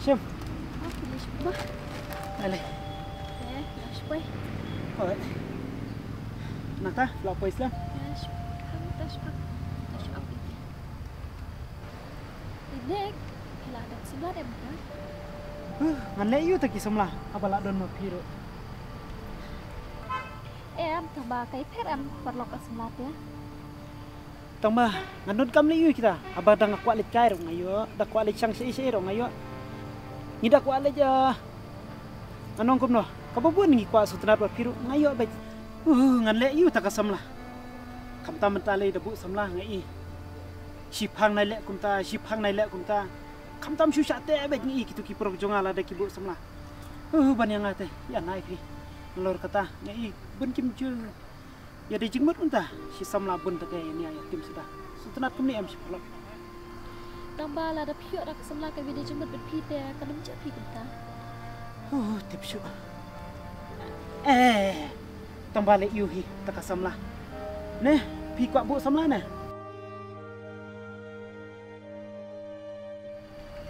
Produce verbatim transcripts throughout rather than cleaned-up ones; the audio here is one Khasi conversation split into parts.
Shim. Oh, phi la shim ba? Ale. Eh, la shim. Hoi. Nangta, la poi slem. La shim. Hang ta shim. Ta shim. Inek, phi la don samla em ka? Huh, ngan leh ïu ta ki samla, haba la don ma phi ruh. Em, tang ba kai pher em paralok ka samla te. Tang ba, ngan don kam leh ïu kita, haba dang kwah leit kai ruh nga ïoh, dang kwah leit shang shaei shaei ruh nga ïoh. Ngi dang kwah leit, ah, ngan ong kumno, kaba bun ngi kwah sngewtynnat bad phi ruh nga ïoh bad. Uh, ngan leh ïu ta ka samla. Khamtam mynta lei da buh samla nga i. Shiphang nai leh kumta, shiphang nai leh kumta. Khamtam shu shah teh bad nga i kito ki paralok jong nga lada ki buh samla. Uh, ban ïa nga te, ïa nai phi. Nalor kata, nga i bun kim ju. Ïa dei jingmut mynta, shi samla bun ta ka ïa nia ïa tim suda. Sngewtynnat kumne em shi paralok. Tang ba lada phi ïoh da ka samla kaba dei jingmut bad phi te kan ym jia phi kumta. Huh, tip shuh. Eh, tang ba leh ïu hi ta ka samla. Ne, phi kwah buh samla ne?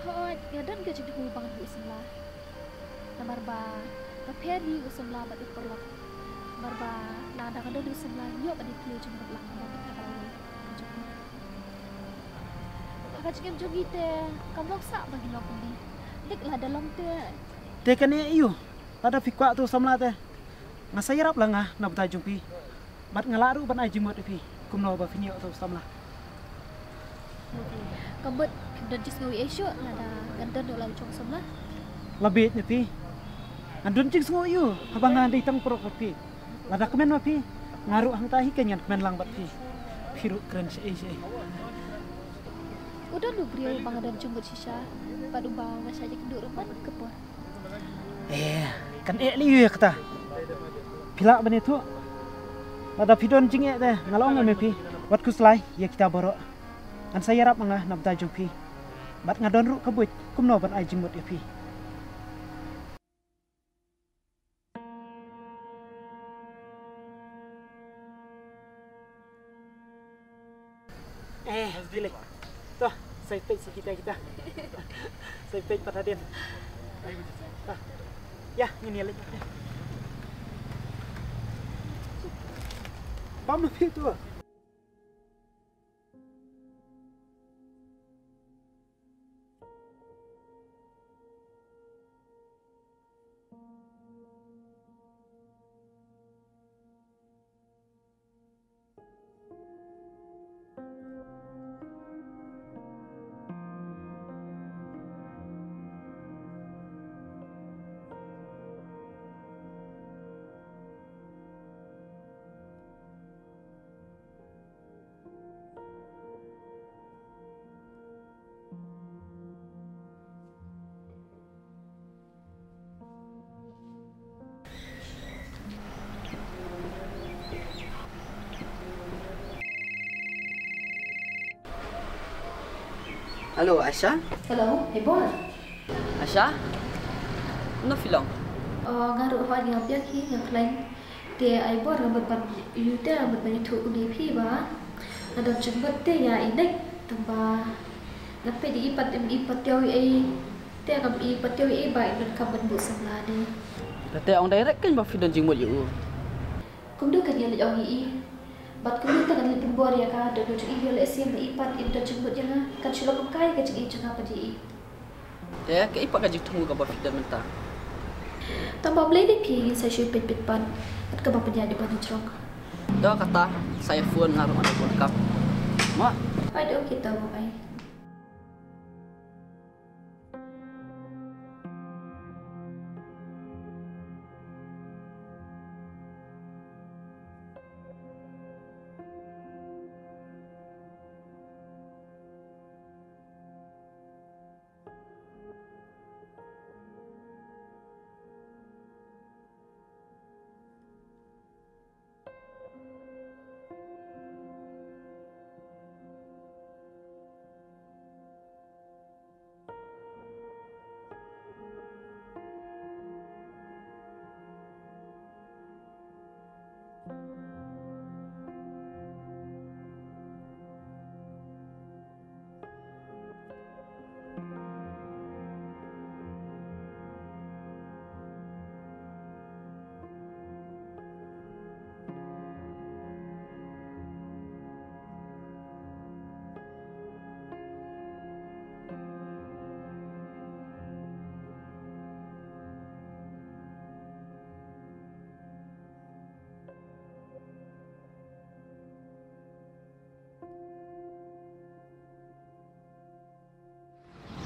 Hooid, nga don ka jingthmu ba ngan buh samla. Namar ba, ba pher hi u samla bad u paralok. Namar ba, lada nga don u samla, ngi ïoh ban ïa kiew jingmut lang kumba mynta ka la ïoh. Ka jingim jong ngi te, kam long sah ba ngi long kumne. Lik lada long te. Te kane ïu, lada phi kwah tu samla te. Nga sa ïarap lang nga na bynta jong phi. Bad nga lah ruh ban ai jingmut ïa phi. Kumno ba phin ïoh tu samla. Ka mut, phim don jingsngew ei shuh, lada ngan don ruh la u jong samla. La bieit na phi. Ngan don jingsngew ïu, haba nga dei tang paralok bad phi. Lada kmen ma phi, nga ruh hangta hi kan ngan kmen lang bad phi. Phi ruh kren shaei shaei. U don u briew ba nga don jingmut shisha, bad uba nga shah ïakynduh ruh man ka por. Eh, kan eh lei ïa kata. Phi lah ban ïathuh. Lada phi don jingeh te, nga la ong ïa me phi. Wat khuslai ïa kita baroh. Ngan sa ïarap ma nga na bynta jong phi. Bad nga don ruh ka buit, kumno ban ai jingmut ïa phi. Eh, bile. To, sa ïa peit sa kita kita. Sa ïa peit pat hadien. To. Ïa, ngin ïa leit. Pam na phi tu. Hello, Aisha? Hello, Eibor. Aisha? Kumno phi long? Oh, nga ruh hooid nga biang hi, nga khlaiñ. Te Eibor, nga mut ban ïa u te, nga mut ban ïathuh kumne ïa phi ba nga don jingmut te ïa i Nek, tang ba nga peit ïa i pat im i pat ïa i, te ngam i pat ïa i ba i donkam ban buh samla ne. Te ong direct kein ba phi don jingmut ïa u. Kumno kan ïa leit ong ïa i? Bad kumno te ngan leit pynbor ïa ka dohnud jong i, ïoh lehse ma i pat im don jingmut ïa nga, kan shu long kumkai ka jingim jong nga pat ïa i. Te kaei pat ka jingthmu kaba phi don mynta? Tang ba ym lei ne phi, ngin sa shu peit peit pat, bad kaba pynïaid ïa ba na jrong. To kata, sa ïa phone nga ruh ngan phone kap. Mo? Ai, okay, to, bye.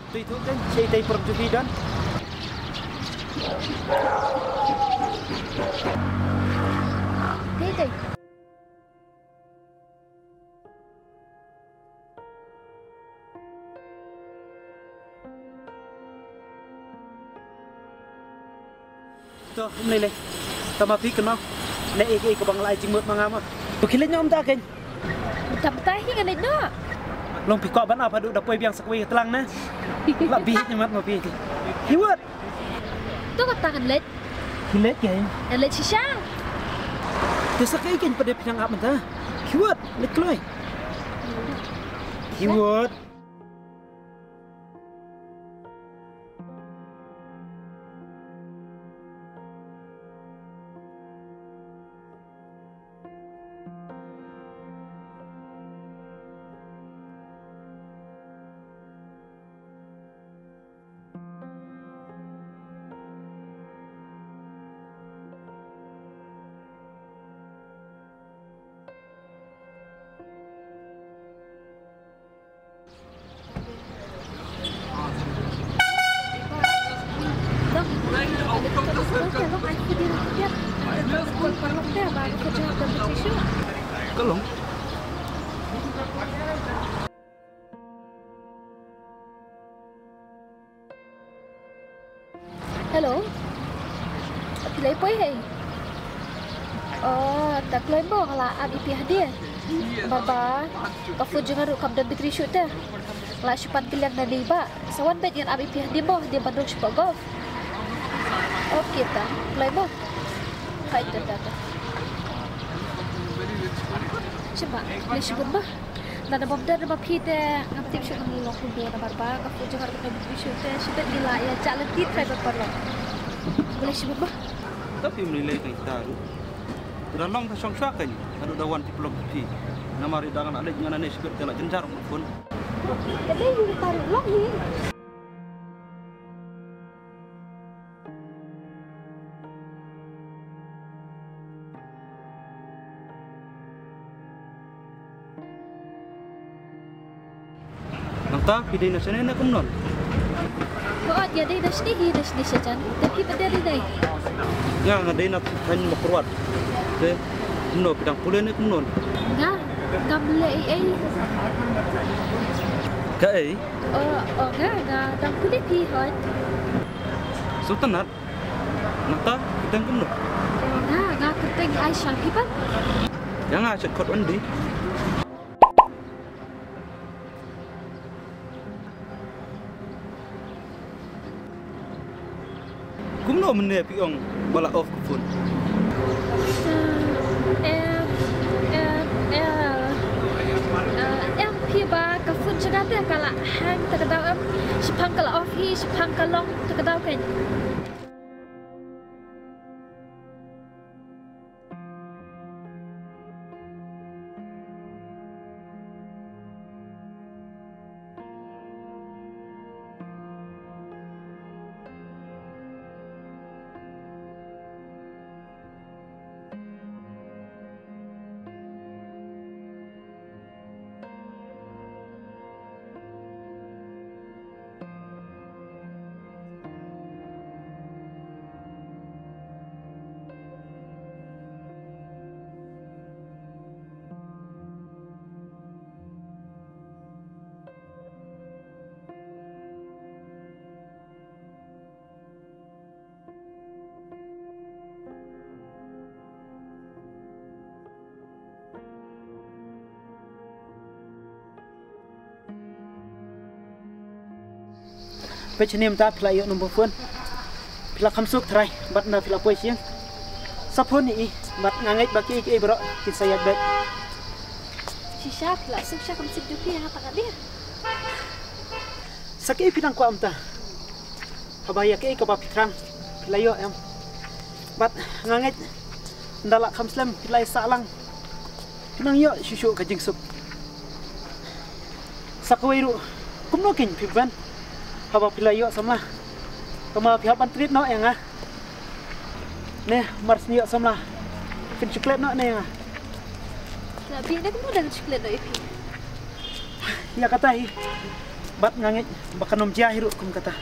Tei tu kan, tei tei prom tu phi don. Tei tei. To, um lei lei. Tama phi kynmaw. Leh ei ei kaba nga la ai jingmut ma nga ma. To khie leit noh mynta kein. Mynta mynta hi nga leit noh. Long phi kwah ban ap haduh da poi biang sa kawei ka tlang ne. La bih nyamat ma phi. Hi wat. To kata ngan leit. Hi leit kein. Ngan leit shisha. To sa kaei kein pat de phi nang ap mynta. Hi wat, leit kloi. Hi wat. Hello. Phi la poi hei? Oh, ta kloi mo, nga la ap ïa phi hadien. Baba, ka phone jong nga ruh kam don battery shuh te. Nga la shu pan kylliang na dei ba. Sa wan beit ngan ap ïa phi hadien mo, hadien ban rung shapoh golf. Okay ta, kloi mo. Kai ta ta ta. Shim ba, khublei shibun ba. Lada bym don ba phi te ngam tip shuh ngan long kumno namar ba ka phone jong nga ruh ka bit shuh te shibit ngi la ïa jah lynti trai bad paralok. Khublei shibun ba. Ta phim lei lei tang kita ruh. Te da long ta shong shuwa kein haduh da wan tip lok phi. Namar ïa da ngan leit ngan ne shibit te la jynjar ka phone. Ka dei hi ta ruh long hi. Nangta phi dei na shane ne kumno? Hooid, nga dei na shane hi, na shane sha jan. Te phi pat dei na? Nga, nga dei na thaiñ Mawkyrwat. Te kumno, phi dang pule ne kumno? Nga, ngam leh ei ei. Kaei? Oh, oh, nga, nga dang pule phi hooid. Sultanat. Nangta, kyrteng kumno? Nga, nga kyrteng Aisha, phi pat? Ïa nga Shotcut Wendy. Kumno mynne phi ong ba la off ka phone? Em, em, em. Eh, em phi ba ka phone jong nga te ka la hang ta ka daw em. Shiphang ka la off hi, shiphang ka long ta ka daw kein. Peit shane mynta phi la ïoh number phone. Phi la kham suk trai bad na phi la poi sha ïing. Sa phone ïa i bad nga ngeit ba kiei kiei baroh kin sa ïaid beit. Shisha phi la suk sha kham suk jong phi ha ta ka dei. Sa kaei phi nang kwah mynta? Haba ïa kaei kaba phi thrang phi la ïoh em? Bad nga ngeit ynda la kham slem phi la ïa sah lang phi nang ïoh shuh shuh ka jingsuk. Sa kawei ruh kumno kein phi ban haba phi la ïoh samla? Tangba phi hap ban treat noh ïa nga. Ne mar shu ïoh samla phin shu klet noh ne ïa nga. Nga bih ne kumno dang shu klet noh ïa phi? Ïa kata hi. Bad nga ngeit ba kan ym jia hi ruh kum kata.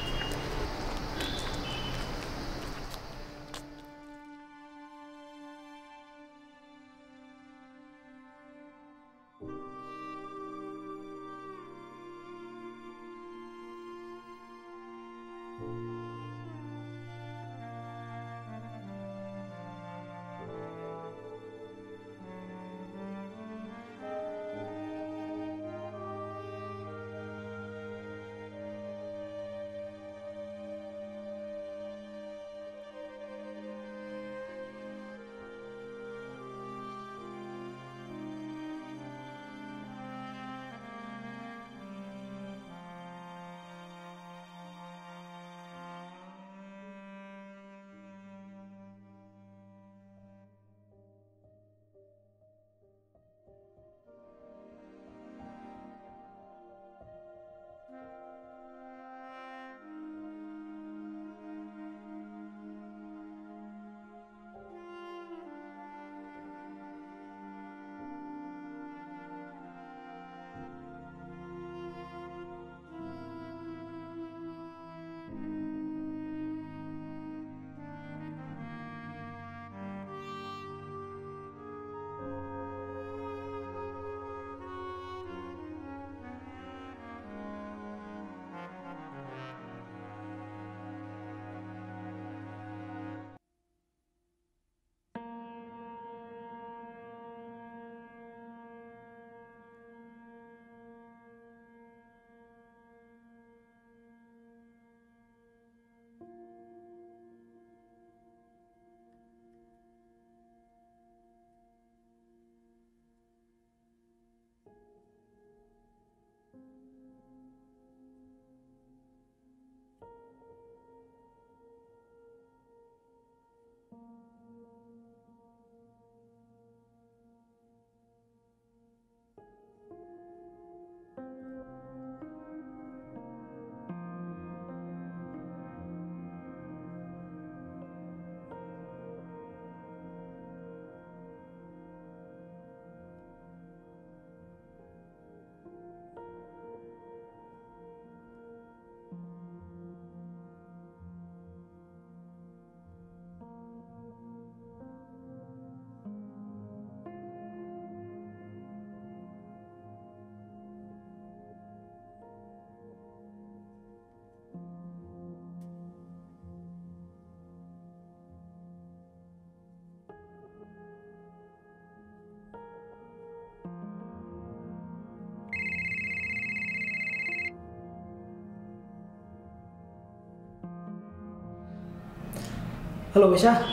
Hello, Aisha.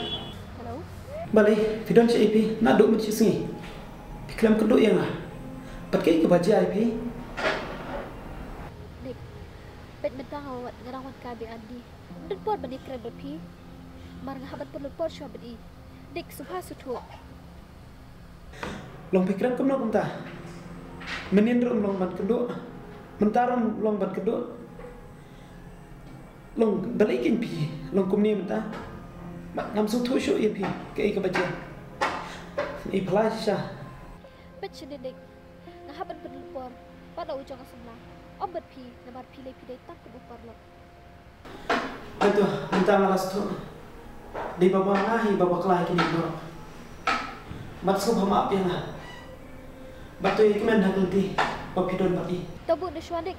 Hello. Balei, phi don shaei phi? Naduh mynta shi sngi phi khlem kynduh ïa nga. Bad kaei kaba jia ïa phi? Dik, peit mynta nga wan, nga dang wan kai bad Andy. Ym don por ban ïakren bad phi. Mar nga hap ban pynlut por shuwa bad i. Dik, sngewbha sngewthuh. Long phi kren kumno kumta? Mynnin ruh ym long ban kynduh. Mynta ruh ym long ban kynduh. Long balei kein phi long kumne mynta? Ma, ngam sngewthuh shuh ïa phi, kaei kaba jia? Ei phi la shisha. Bad sha dei dei. Nga hap ban pynlut por bad u jong nga samla. Ym bad phi, namar phi lei phi dei tang kum u paralok. Hato mynta nga la sngewthuh. Dei ba ma nga hi ba bakla ïa kine ki paralok. Bad sngewbha map ïa nga. Bad to ïa kmen ha ka lynti ba phi don bad i. To bud na shuwa dik.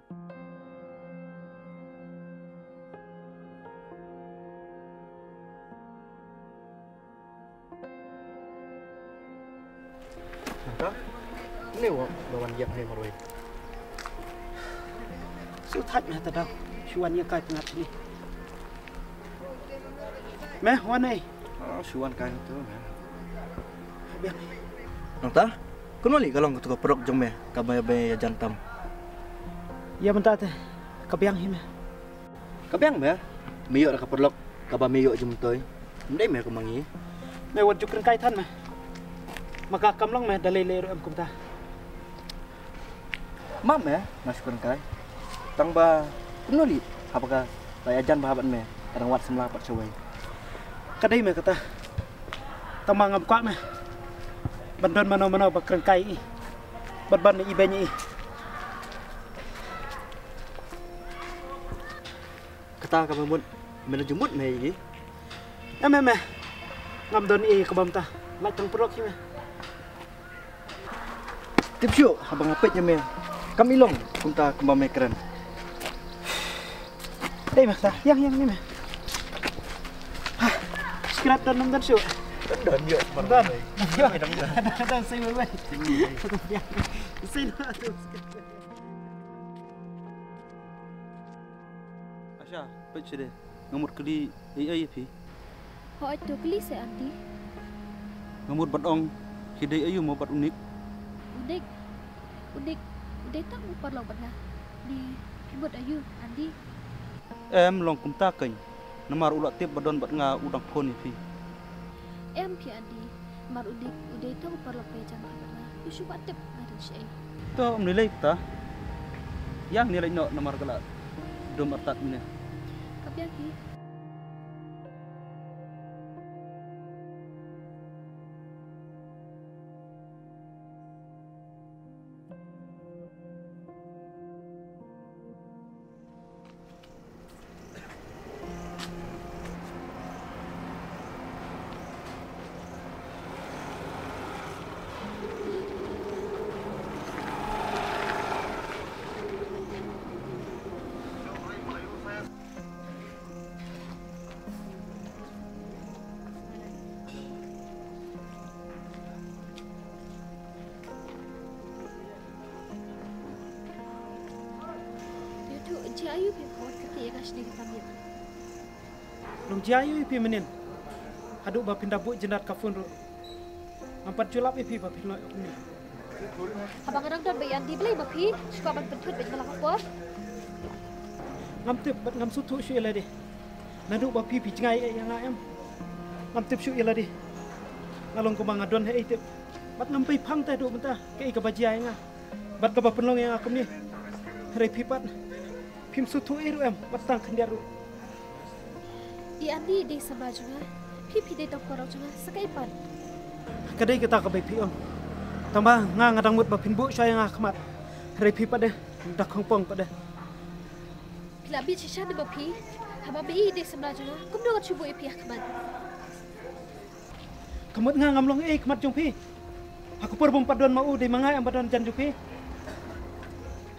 Nangta, ne wa ba wan ïap ne marwei. Shu thait me ta dang, shu wan ïa kai pyngat shini. Me, wan ei. Oh, shu wan kai tu me. Biang. Nangta, kumno lei ka long katu ka paralok jong me, kaba me ïa jan tam. Ïa mynta te, ka biang hi me. Ka biang me, me ïoh da ka paralok, kaba me ïoh jingmyntoi. Ym dei me kumba ngi. Me wat ju kren kai than me. Ma ka kam long me da lei lei ruh em kumta. Map me, nga shu kren kai. Tang ba kumno lei, haba ka la ïajan bha bad me, ka dang wad samla pat shawei. Ka dei me kata. Tang ba ngam kwah me ban don mano mano ba kren kai ïa i. Bad ban ïa i beiñ ïa i. Kata kaba mut, me la jingmut me ïa i. Em em em. Ngam don ei kaba mynta. Lait tang paralok hi me. Tip shuh, haba nga peit ïa me. Kam i long, kumta kumba me kren. Dei me kata, ïang ïang ni me. Ha, skrat don nam don shuh. Don ïa, don. Ïa, don, don, sei wei wei. Sei na tu. Asha, peit sha de. Nga mut kylli ei ei ïa phi. Hooid to kylli seh aunty. Nga mut ban ong phi dei aïu mo bad u Nik. U Nik. U Nik. U dei tang u paralok bad nga. Ni phi mut aïu aunty? Em long kumta keiñ. Namar u la tip ba don bad nga u dang phone ïa phi. Em phi aunty. Namar u Nik u dei tang u paralok ba ïajan bha bad nga. Phi shu ba tip nga don shaei. To ym lei lei kata. Ïang ne leit noh namar ka la dum artat mine. Ka biang hi. Ïa tu, jia aïu phi phone kyrkieh ïa nga shane ka miet? Long jia aïu ïa phi mynnin? Haduh ba phin da buh jyndat ka phone ruh. Ngam pat ju lap ïa phi ba phin leh kumne. Haba nga dang don bad i Andy, balei ma phi shu kwah ban pynthut bad nga la ka por? Ngam tip bad ngam sngewthuh shuh ïa lade. Naduh ba phi phi jngai ïa nga em. Ngam tip shuh ïa lade. Nga long kumba nga don haei tip. Bad ngam pei phang te haduh mynta kaei kaba jia ïa nga. Bad kaba pynlong ïa nga kumne. Hynrei phi pat phim sngewthuh ei ruh em, wat tang khyndiat ruh. I Andy i dei samla jong nga. Phi phi dei tang paralok jong nga, sa kaei pat? Ka dei kata kaba phi ong. Tang ba nga nga dang mut ba phin buh shuwa ïa nga ha khmat. Hynrei phi pat de, da khongpong pat de. Phi la bit shisha ne ba phi? Haba ma i i dei samla jong nga, kumno ngan shu buh ïa phi ha khmat? Ka mut nga ngam long ei khmat jong phi. Ha ka por bym pat don ma u dei ma nga em ba don jan jong phi.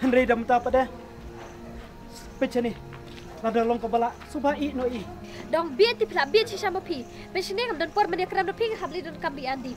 Hynrei da mynta pat de. Peit shane. Lada long kaba lah, sngewbha ïeh noh ïa i. Dang bit te phi la bit shisha ma phi. Peit shane ngam don por ban ïakren bad phi, nga hap leit donkam bad i Andy.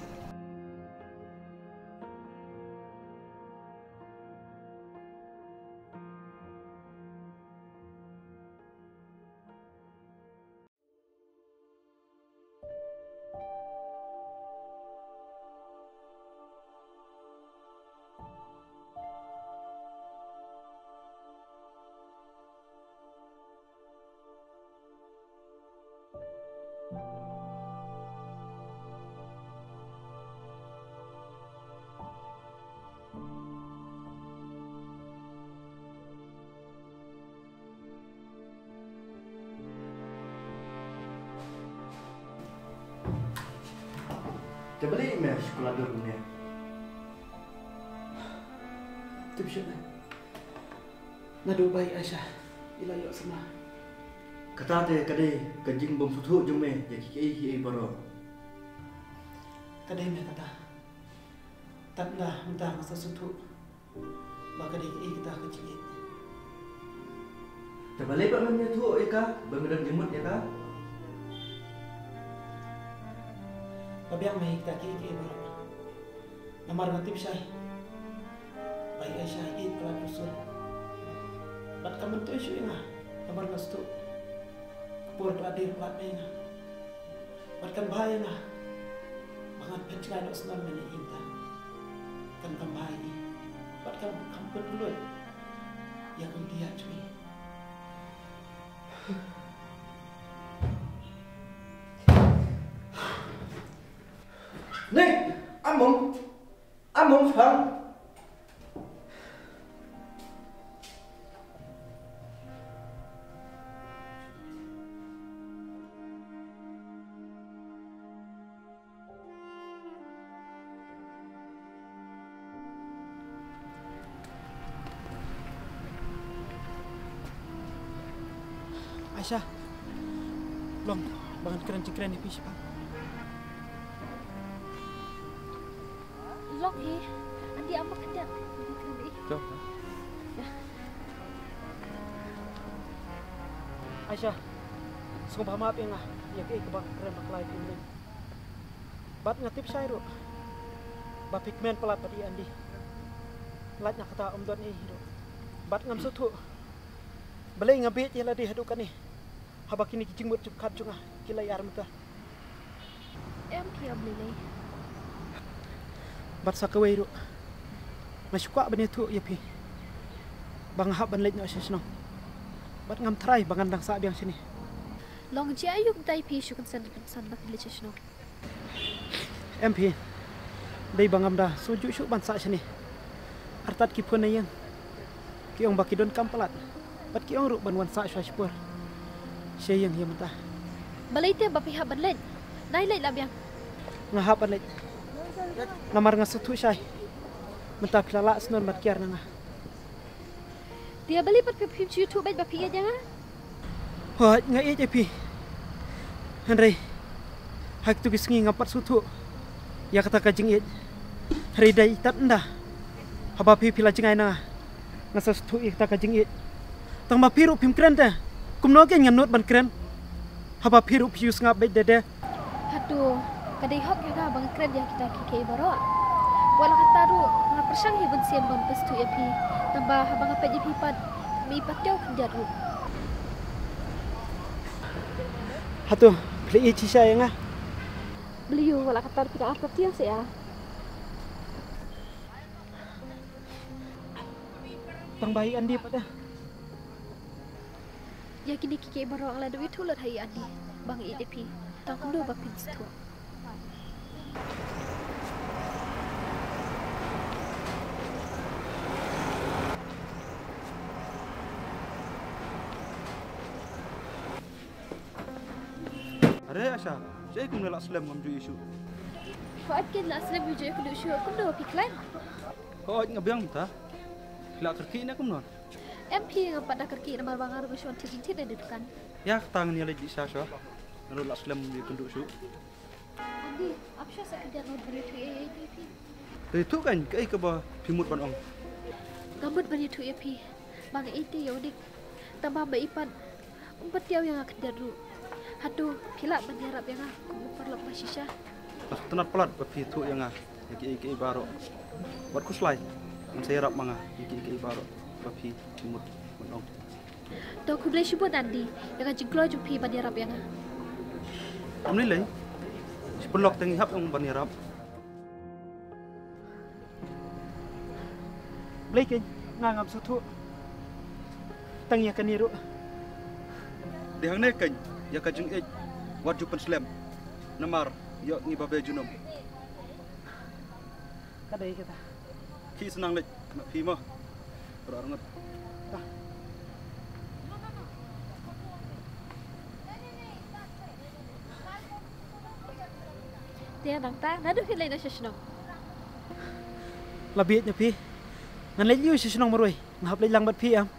Te balei me shu kylla dur kumne? Tip shuh me. Naduh ba i Aisha i la ïoh samla. Kata te ka dei ka jingbymsngewthuh jong me ïa kiei kiei baroh. Ka dei me kata. Tang da mynta nga sa sngewthuh ba ka dei kaei kata ka jingïeit. Te balei pat mem ïathuh ïa ka ba me don jingmut ïa ka? Ba biang me ïa kita kiei kiei baroh. Namar nga tip shai ba i Aisha i ïeit palat u Sur. Bad kam myntoi shuh ïa nga namar nga sngewthuh ka por ka la dei palat me ïa nga. Bad kan bha ïa nga ba ngan phet jngai noh snem lane ïing ta. Kan kam bha ïa i bad kan kam pynlut ïa ka lynti ïa jong i. Nick, among, among fang. Aisha, long ba ngan kren jingkren ïa phi shiphang. Long hi, andi amba khyndiat, andi kren hi. Jom. Ïa. Aisha, sngewbha map ïa nga ïa kaei kaba nga kren bakla ïa phi mynne. Bad nga tip shai ruh ba phi kmen palat bad i Andy. Lait na kata ym don ei hi ruh. Bad ngam sngewthuh balei nga bieit ïa lade haduh kane haba kine ki jingmut jingpyrkhat jong nga ki la ïar mynta. Em phi ym lei lei. Bad sa kawei ruh, nga shu kwah ban ïathuh ïa phi ba nga hap ban leit noh sha shnong. Bad ngam tharai ba ngan dang sah biang shane. Long jia aïu kumta ïa phi shu kynsan kynsan ban leit sha shnong? Em phi, dei ba ngam da sngewjuh shuh ban sah shane. Artat ki phone na ïing ki ong ba ki don kam palat bad ki ong ruh ban wan sah shuwa shipor sha ïing ïa mynta. Balei te ba phi hap ban leit? Nai leit lah biang. Nga hap ban leit namar nga sngewthuh shai mynta phi la lah shnong bad kiar na nga. Te balei pat phi phim shu ïathuh beit ba phi ïeit ïa nga? Hooid, nga ïeit ïa phi. Hynrei ha kito ki sngi ngam pat sngewthuh ïa kata ka jingïeit. Hynrei dei tat ynda haba phi phi la jngai na nga, nga sa sngewthuh ïa kata ka jingïeit. Tang ba phi ruh phim kren te, kumno kein ngan nud ban kren haba phi ruh phi ïohsngew beit de de. Hato ka dei hok ïa nga ba nga kren ïa kita kiei kiei baroh? Wat la katta ruh nga pyrshang hi ban sngewbha ban pynsngewthuh ïa phi. Tang ba haba nga peit ïa phi pat, me i patiaw khyndiat ruh. Hato phi la ïeit shisha ïa nga? Balei ïa, wat la katta ruh phi la ap ka tiang seh ïa. Tang ba i Andy pat ïa. Ïa kine kiei kiei baroh nga la dep ïathuh lut ha i Andy ba nga ïeit ïa phi. Tang kumno ba phin sngewthuh? Are Aisha, shaei kumne la slem ngam ju ïohi shuh? Hooid kein la slem ngam ju ïohi shuh, kumno ba phi khlaiñ? Hooid nga biang mynta. Phi la kyrkieh ne kumno? Em phi, ngam pat da kyrkieh namar ba nga ruh nga shu wan thied thied na dukan. Ïa kata ngan ïa leit dih sha shuwa. Nga ruh la slem ïa kynduh shuh. Andy, ap shuwa sa khyndiat ngan ïathuh ei ei ïa phi. Te ïathuh kein, kaei kaba phi mut ban ong? Nga mut ban ïathuh ïa phi ba nga ïeit ïa u Nick. Tang ba ma i pat um patiaw ïa nga khyndiat ruh. Hato phi lah ban ïarap ïa nga kum u paralok ba shisha? Nga sngewtynnat palat ba phi ïathuh ïa nga ïa kiei kiei baroh. Wat khuslai, ngan sa ïarap ma nga ïa kiei kiei baroh ba phi mut ban ong. To khublei shibun Andy ïa ka jingkloi jong phi ban ïarap ïa nga. Ym lei lei. Shi pynlong tang ngi hap ïa nga ban ïarap. Blei kein, nga ngam sngewthuh tang ïa kane ruh. Dei hangne kein ïa ka jingïeit wat ju pynslem. Namar ïoh ngi ba be junom. Ka dei kata. Khie sa nang leit ma phi mo. Rah rngut. Ka. Te nangta naduh phi leit noh sha shnong? La bieit na phi. Ngan leit ïa sha shnong marwei. Nga hap leit lang bad phi em.